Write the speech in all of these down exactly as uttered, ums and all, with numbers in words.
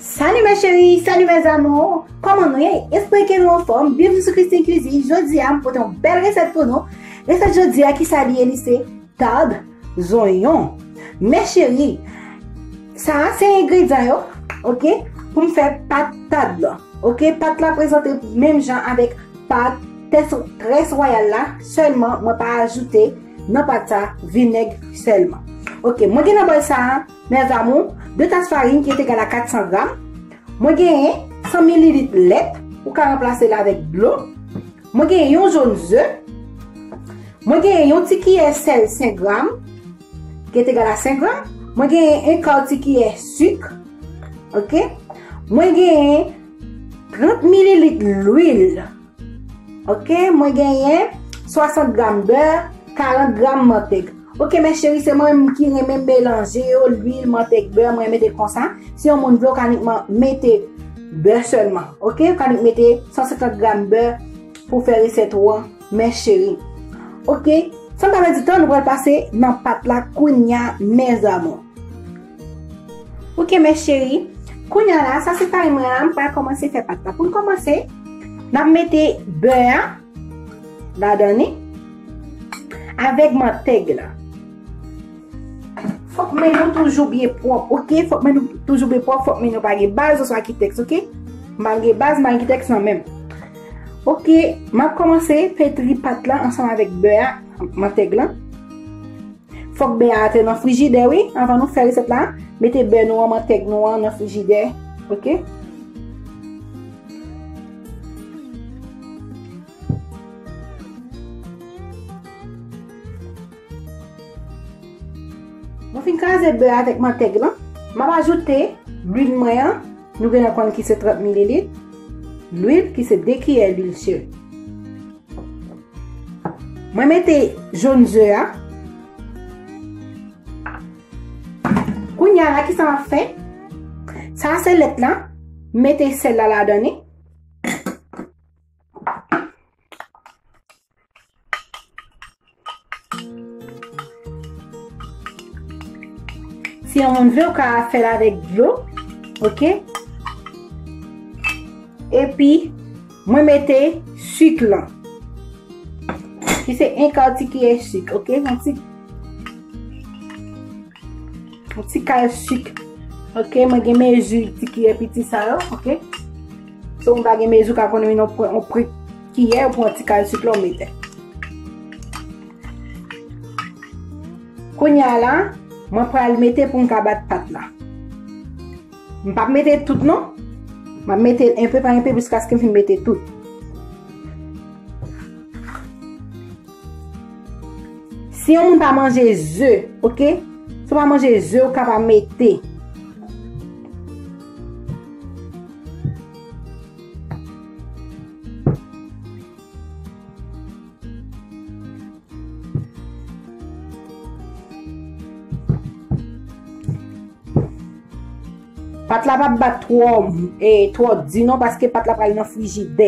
Salut mes chéris, salut mes amours. Kòman nou ye? Espere ke nou anfòm. Byenvni sou Christine Cuisine. Jodi a, m pote yon bèl resèt pou nou. Resèt jodi a, kisa li ye? Li se tad zonyon. Mes chéris, sa a se engredyan yo, ok, pou m fè pat tad la. Ok, pat la prezante menm jan avèk pat tès, tres wayal la, sèlman mwen pa ajoute nan pat sa vinèg sèlman. Ok, mwen gen nan bòl sa a, mes amours, de tas farin ki est égal à quatre cents grammes. Mwen genyen san mililit lèt, ou ka ranplase l avèk dlo. Mwen genyen yon jòn ze. Mwen genyen yon ti kiyè sèl senk gram, ki est égal à cinq grammes. Mwen genyen enka ti kiyè sik. Ok? Mwen genyen trant mililit lwil. Ok, mwen genyen swasant gram bè, karant gram mantèg. Ok, mes chéris, se mwen menm ki renmen melanje yo, lwil, mantèg, bè, mwen mete konsa. Si yon moun vle, ou ka nikman mete bè sèlman. Ok, ou ka nik mete san senkant gram bè pou fè resèt ou an, mes chéris. Ok, san pa pèdi tan, nou pral pase nan pat la kounya, mes amours. Ok, mes chéris. Kounya la, sa se farin mwen la, m pral kòmanse fè pat la. Pou n kòmanse, n ap mete bè a ladan li avèk mantèg la. Fòk men nou toujou byen pwòp, ok? Fòk men nou toujou byen pwòp, fòk men nou pa gen baz oswa kitèks, ok? M pa gen baz, m pa gen kitèks nan men m. Ok, m ap kòmanse petri pat la ansanm avèk bè a, mantèg la. Fòk bè a te nan frijidè, wi. Anvan nou fè resèt la, mete bè nou an, mantèg nou an nan frijidè. Ok? Mwen fin kraze bè avèk mantèg lan. M ap ajoute lwil mwen an. Nou genlè konn ki se trant mililit. Lwil ki se de kiyè lwil se. Mwen mete jòn ze a. Kounya la, kisa m ap fè? Sa se lèt la. Mete sèl la ladan li. Si yon moun vle, ou ka fè l avèk dlo. Ok? Epi, mwen mete sik lan. Ki se enka ti kiyè sik, ok? Yon ti, yon ti kal sik. Ok, mwen gen mezi ti kiyè piti sa yo, ok? Si w pa gen mezi, ou ka konnen yon pre, yon pre kiyè, ou pran ti kal sik la, ou mete. Kounya la, mwen pral mete pou m ka bat pat la. M p ap mete tout non. M ap mete enpe pa enpe jiskaske m fin mete tout. Si yon moun pa manje ze, ok? Si w pa manje ze, ou ka pa mete. Pat la p ap bat twò, e, twò di non, paske pat la pral nan frijidè.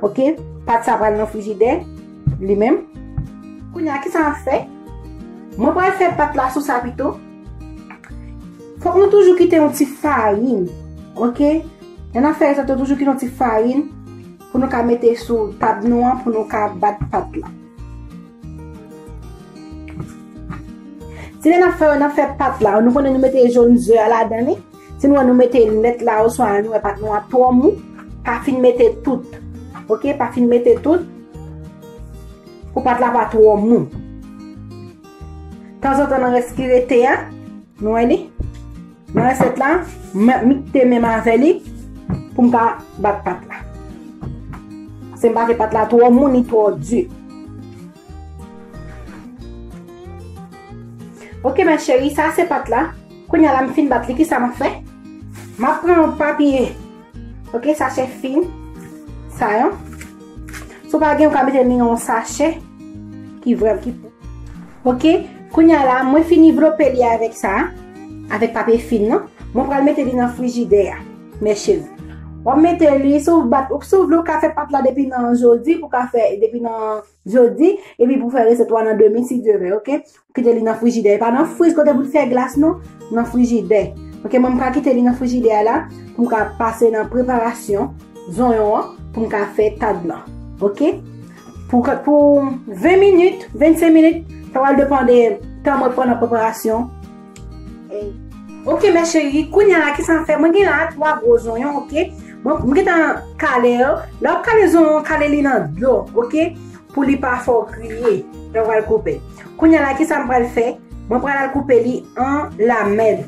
Ok? Pat sa pral nan frijidè, li menm. Kounya, kisa m ap fè? Mwen pral fè pat la sou sa pito. Fòk nou toujou kite yon ti farin. Ok? Lè n ap fè sa, toujou kite yon ti farin pou nou ka mete sou tab nou an, pou nou ka bat pat la. Si lè n ap fè, n ap fè pat la, nou konnen nou mete jòn ze a ladan li. Si nou wè nou mete lèt la oswa nou wè pat nou a twò mou, pa fin mete tout. Ok, pa fin mete tout. Pou pat la pa twò mou. Tanzantan nan rès ki rete a, nou wè li. Nan resèt la, m ap mikte men m avè li pou m ka bat pat la. Se m pa vle pat la twò mou ni twò di. Ok, mes chéris, sa se pat la. Kounya la, m fin bat li, kisa m ap fè? M ap pran yon papye, ok, sachè fin, sa yo. Si w pa gen, ou ka mete li nan yon sachè ki vrè, ki Ok, kounya la, mwen fin vlope li avèk sa, avèk papye fin nan. Mwen pral mete li nan frijidè a, mes chéris. W ap mete li, si w bat, si w vle, ou ka fè pat la depi nan jodi, pou ka fè depi nan jodi, epi pou fè resèt ou a nan demen, si Dye vle, ok? Kite li nan frijidè. E pa nan friz kote pou l fè glas, non. Nan frijidè. Ok, mwen m ka kite li nan frijidè a la pou m ka pase nan preparasyon zonyon an pou m ka fè tad lan. Ok? Pou, pou ven minit, vennsenk minit, sa pral depann de tan mwen pran nan preparasyon. Ok, mes chéries, kounye a la, kisa m fè? Mwen gen la twa gwo zonyon, ok? Mwen, mwen gentan kale yo. Lè w ap kale zonyon, kale li nan dlo, ok? Pou li pa fè w kriye lè w pral koupe. Kounye a la, kisa m pral fè? Mwen pral al koupe li an lamèl.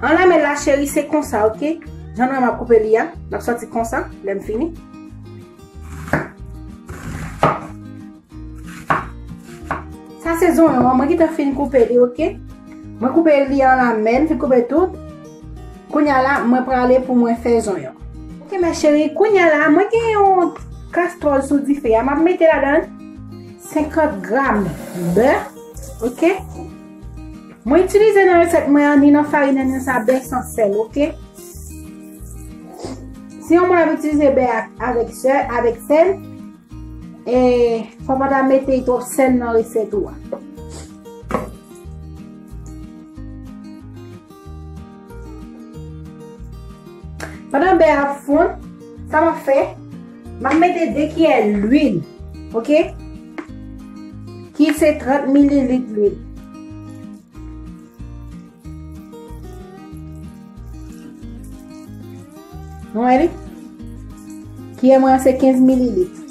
An lamèl la, cheri, se konsa, ok? Jan nou wè m ap koupe li a, l ap sòti konsa, lè m fini. Sa se zonyon an, mwen gentan fin koupe li, ok? Mwen koupe li an lamèl, m fin koupe tout. Kounye a la, mwen prale pou mwen fè zonyon. Ok, mes chéries, kounye a la, mwen gen yon kastwòl sou dife a. M ap mete ladan senkant gram bè, ok? Mwen itilize nan resèt mwen an, ni nan farin nan, ni nan sa, bè san sèl, ok? Si yon moun ap itilize bè ak, avèk sè-, avèk sèl, e fò pa ta mete twòp sèl nan resèt ou a. Pandan bè a ap fonn, sa m ap fè, m ap mete de kiyè lwil, ok? Ki se trant mililit lwil. Nou wè li? Kiyè mwen an se kenz mililit.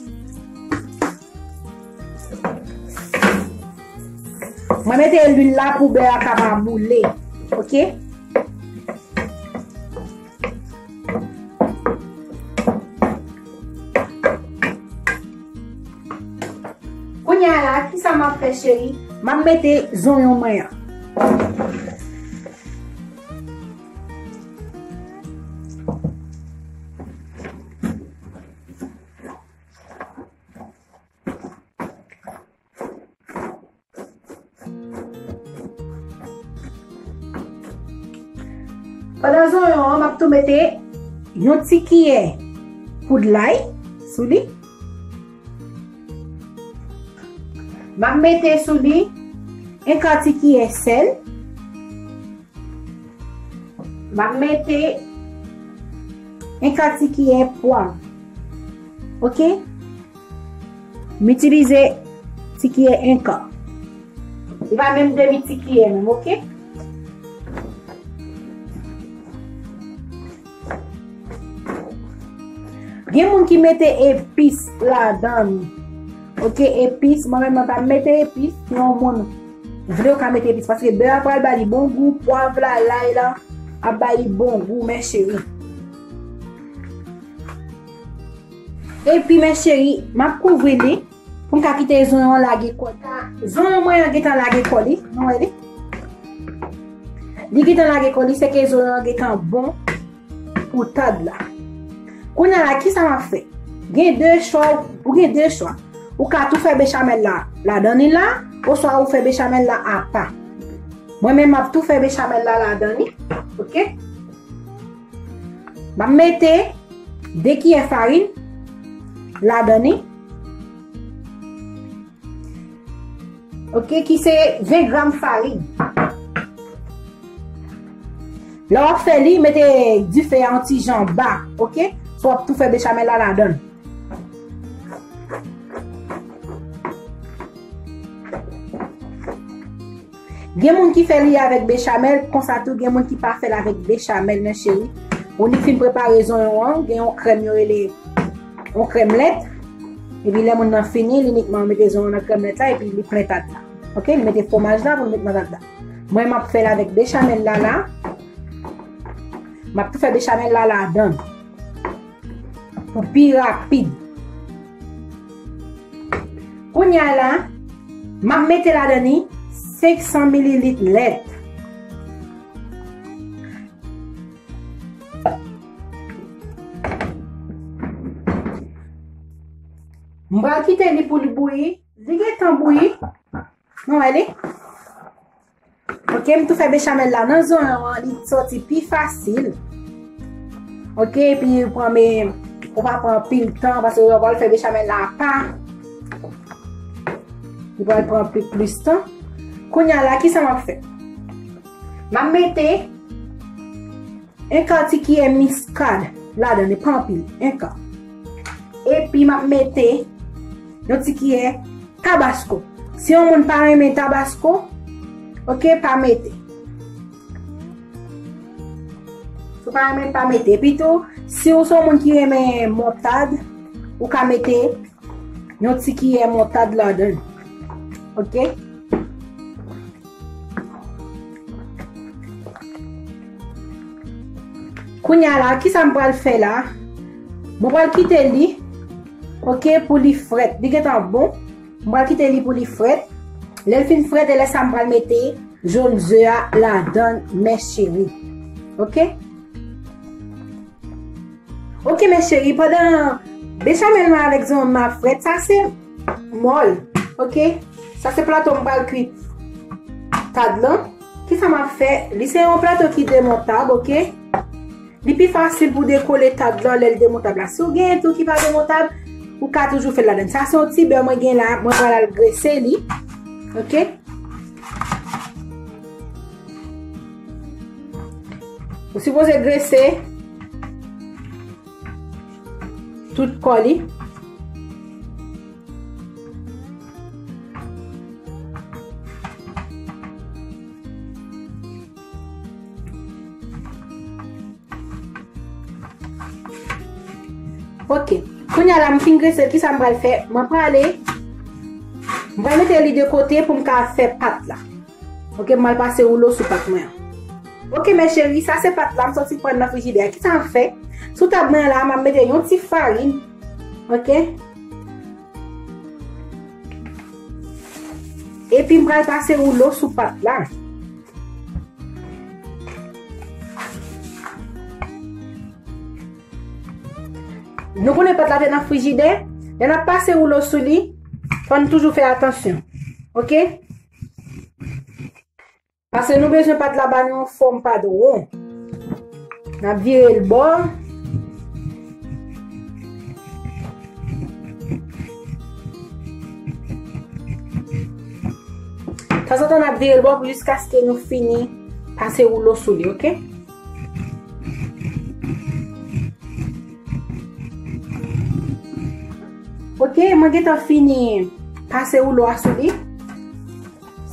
Mwen mete lwil la pou bè a ka pa boule. Ok? Kounye a la, kisa m ap fè, cheri? M ap mete zonyon mwen an. Pandan zonyon an, m ap tou mete yon ti kiyè poud lay sou li. M ap mete sou li enka ti kiyè sèl. M ap mete enka ti kiyè pwav. Ok? M itilize ti kiyè enka. Li pa menm demi ti kiyè menm, ok? Gen moun ki mete epis ladan. Ok, epis, mwen menm mwen pa mete epis, si yon moun vle ou ka mete epis, paske bè a pral ba li bon gou, pwav la, lay la, ap ba li bon gou, mes chéries. Epi, mes chéries, m ap kouvri li pou m ka kite zonyon an lage kò li. Zonyon mwen an gentan lage kò li, nou wè li? Li gentan lage kò li, se ke zonyon an gentan bon pou tad la. Kounye a la, kisa m ap fè? Gen de chwa, ou gen de chwa. Ou ka tou fè bechamèl la ladan li la, oswa ou fè bechamèl la apa. Mwen menm, m ap tou fè bechamèl la ladan li, ok? M ap mete de kiyè farin ladan li. Ok, ki se ven gram farin. Lè w ap fè li, mete dife a yon ti jan ba, ok? Si w ap tou fè bechamèl la ladan l. Gen moun ki fè li avèk bechamèl, konsa tou gen moun ki pa fè l avèk bechamèl, mes chéries. Ou nik fin prepare zonyon an, gen yon krèm yo rele yon krèm lèt. Epi lè moun nan fini, li nikman mete zonyon nan krèm lèt la, epi li plen tat la. Ok, li mete fwomaj la pou li met nan tat la. Mwen, m ap fè l avèk bechamèl la la. M ap tou fè bechamèl la ladan l. Pou pi rapid. Kounye a la, m ap mete ladan li senk san mililit lèt. M pral kite li pou li bouyi. Li gentan bouyi. Nou wè li? Ok, m tou fè bechamèl la nan zonyon an, li sòti pi fasil. Ok, epi ou pran men, ou pa pran anpil tan, paske ou pral fè bechamèl la apa. Li pral pran pi plis tan. Kounye a la, kisa m ap fè? M ap mete en ka ti kiyè miskad ladan, li pa anpil, en ka. Epi m ap mete yon ti kiyè tabasko. Si yon moun pa renmen tabasko, ok, pa mete. Si w pa renmen, pa mete. Epi tou, si w se yon moun ki renmen montad, ou ka mete yon ti kiyè montad ladan. Ok? Kounye a la, kisa m pral fè la? Mwen pral kite li, ok, pou li frèt. Li gentan bon. M pral kite li pou li frèt. Lè l fin frèt, e lè sa m pral mete jòn ze a ladan, mè cheri. Ok? Ok, mè cheri, pandan bechamèl mwen avèk zanmi mwen ap frèt, sa se mòl, ok? Sa se plato m pral kwi tad lan. Kisa m ap fè? Li se yon plato ki demontab, ok? Li pi fasil pou dekole tad lan lè l demontab la. Si w gen tou ki pa demontab, ou ka toujou fè l ladan. Sa se yon ti bè mwen gen la, mwen pral al grese li, ok? Ou sipoze grese tout kò li. Ok. Kounye a la, m fin grese l, kisa m pral fè? Mwen prale, m pral mete li de kote pou m ka fè pat la. Ok, m al pase woulo sou pat mwen an. Ok, mè cheri, sa se pat la, m soti pran nan frijidè a. Kisa m ap fè? Sou tab mwen an la, m ap mete yon ti farin. Ok? Epi m pral pase woulo sou pat la. Nou konnen pat la te nan frijidè, lè n ap pase woulo sou li, fò n toujou fè atansyon. Ok? Paske nou bezwen pat la ba nou yon fòm pat won. N ap vire l bò. Tanzantan, n ap vire l bò pou jiskaske nou fini pase woulo sou li, ok? Ok, mwen gentan fini pase woulo a sou li.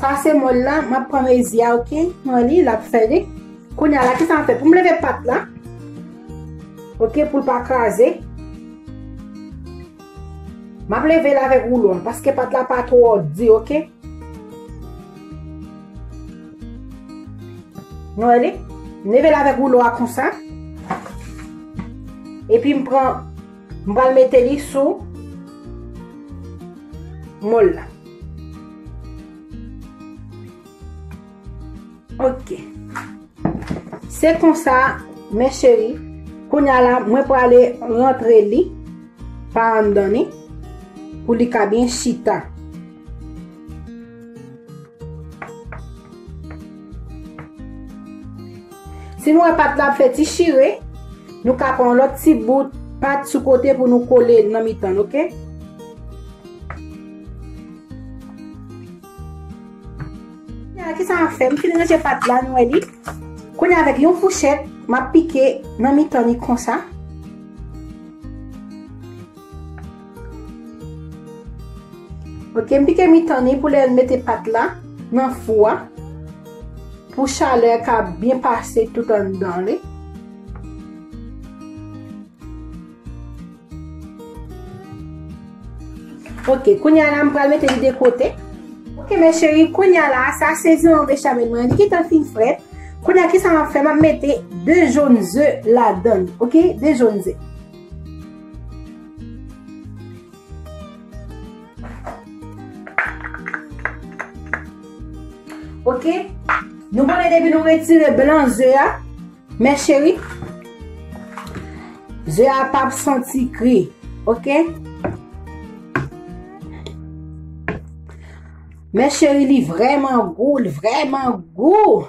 Sa se mòl la, m ap pran mezi a, ok? Mwen li, l ap fè li. Kounye a la, kisa m ap fè? Pou m leve pat la, ok, pou l pa kraze, m ap leve l avèk woulo a, paske pat la pa twò di, ok? Nou wè li? M leve l avèk woulo a konsa. Epi m pran, m pral mete li sou mòl la. Ok. Se konsa, mè cheri. Kounye a la, mwen prale rantre li pa anndan li pou li ka byen chita. Si nou wè pat la ap fè ti chire, nou ka pran yon lòt ti bout pat sou kote pou nou kole l nan mitan l, ok? Kounye a, kisa m ap fè? M fin ranje pat la, nou wè li. Kounye a, avèk yon fouchèt, m ap pike nan mitan li konsa. Ok, m pike mitan li pou lè m mete pat la nan fou a, pou chalè a ka byen pase tout anndan li. Ok, kounye a la, m pral mete li de kote. Ok, mè cheri, kounye a la, sa se zanmi bechamèl mwen, li gentan fin frèt. Kounye a, kisa m ap fè? M ap mete de jòn ze ladan l, ok? De jòn ze. Ok? Nou konnen depi nou retire blan ze a, mè cheri, ze a p ap santi kri. Ok? Mes chéris, li vrèman gou, li vrèman gou.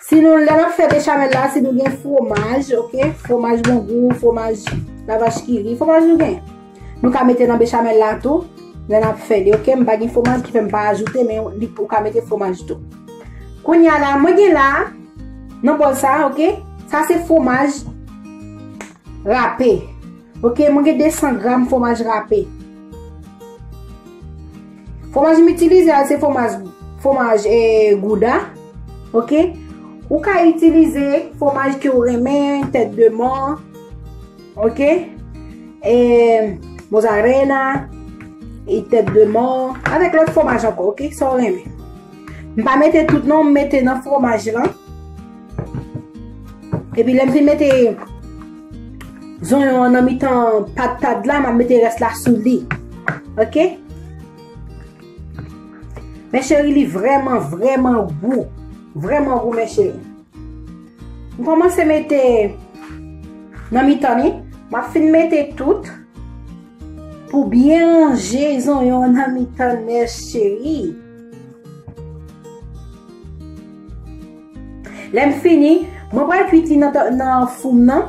Si nou, lè n ap fè bechamel la, si nou gen fromaj, ok? Fromaj Bongou, fromaj Lavach Kiri, fromaj nou gen. Nou ka mete nan bechamel la tou, lè n ap fè li, ok? M pa gen fromaj ki fè m pa ajoute, men li, ou ka mete fromaj tou. Kounye a la, mwen gen la, nan bòl sa, ok? Sa se fromaj rape. Ok, mwen gen de san gram fromaj rape. Fromaj m itilize a se fromaj, fromaj, eh, gouda. Ok? Ou ka itilize fromaj ke w renmen, tèt de mò. Ok? Eh, mozarela, e tèt de mò, avèk lòt fromaj ankò, ok? Sa w renmen. M pa mete tout non, m mete nan fromaj lan. Epi lè m fin mete zonyon an nan mitan pat tad la, m ap mete rès la sou li. Ok? Mes chéris, li vrèman, vrèman gou. Vrèman gou, mes chéris. M kòmanse mete nan mitan li. M ap fin mete tout pou byen ranje zonyon an nan mitan, mes chéris. Lè m fini, mwen pral kwit li nan, nan fou m nan,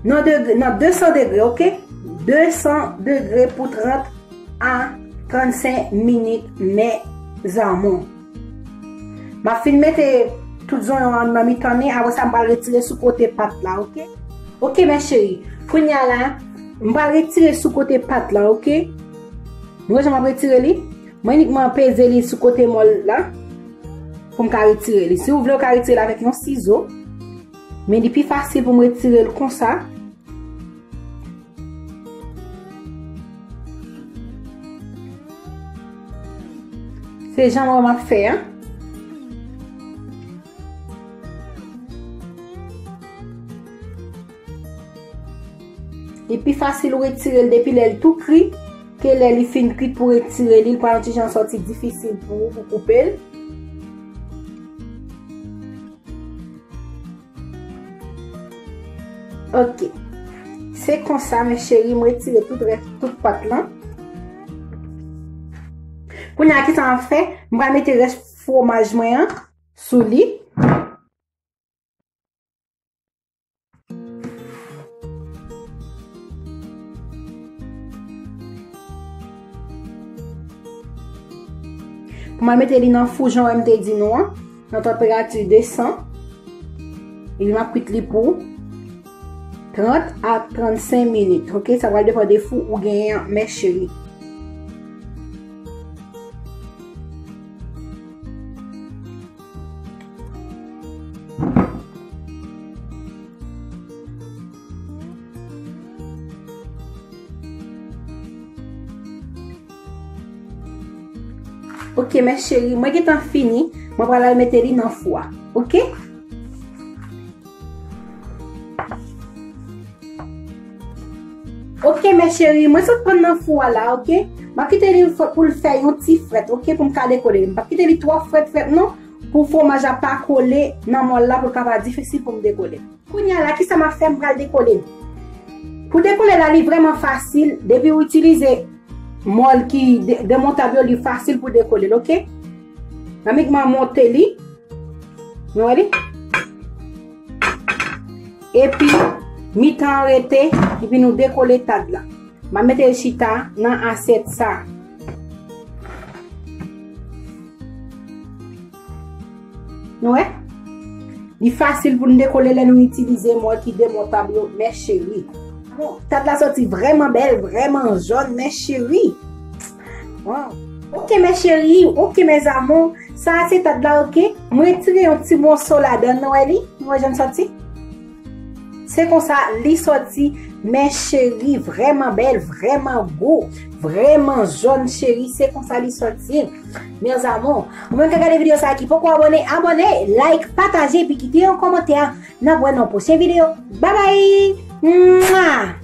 nan degre, nan de san degre, ok? De san degre pou trant a trannsenk minit, mes amours. M ap fin mete tout zonyon an nan mitan li, apre sa m pral retire sou kote pat la, ok? Ok, mes chéris. Kounye a la, m pral retire sou kote pat la, ok? Nou wè jan m ap retire li? Mwen inikman peze li sou kote mòl la pou m ka retire li. Si w vle, w ka retire l avèk yon sizo. Men li pi fasil pou m retire l konsa. Se jan mwen m ap fè a. Li pi fasil ou retire l depi lè l tou kri ke lè li fin kwit pou retire li. Li pral yon ti jan sòti difisil pou ou pou koupe l. Ok. Se konsa, mes chéris, m retire tout rès, tout pat lan. Kounye a, kisa m ap fè? M pral mete rès fromaj mwen an sou li. Pou mwen mete li nan fou, jan wè m te di nou an, nan tanperati de san. Epi m ap kwit li pou trant a trannsenk minit. Ok, sa pral depann de fou ou genyen an, mes chéris. Ok, mes chéris, mwen gentan fini. Mwen pral al mete li nan fou a. Ok? Ok, mes chéris, mwen sot pran nan fou a la, ok? M ap kite li fè, pou l fè yon ti frèt, ok? Pou m ka dekole li. M p ap kite li twò frèt, frèt, non. Pou fwomaj la pa kole nan mòl la, pou l ka pa difisil pou m dekole. Kounye a la, kisa m ap fè? M pral dekole l. Pou dekole la, li vrèman fasil. Depi w itilize mòl ki de-, demontab yo, li fasil pou dekole l, ok? Annik mwen monte li. Nou wè li? Epi, mitan an rete, epi nou dekole tad la. M ap mete l chita nan asyèt sa. Nou wè? Li fasil pou n dekole lè nou itilize mòl ki demontab yo, mes chéris. Bon, tad la sòti vrèman bèl, vrèman jòn, mes chéris. Waw. Ok, mes chéris, ok, mes amours. Sa a se tad la, ok? Mwen retire yon ti moso ladan, nou wè li? Nou wè jan l sòti? Se konsa li sòti, mes chéris, vrèman bèl, vrèman gou, vrèman jòn, cheri, se konsa li sòti. Mes amours, ou menm k ap gade videyo sa a ki poko abòne, abòne, like, pataje, epi kite yon kòmantè. N ap wè nan pwochen videyo. Babay! Mwa!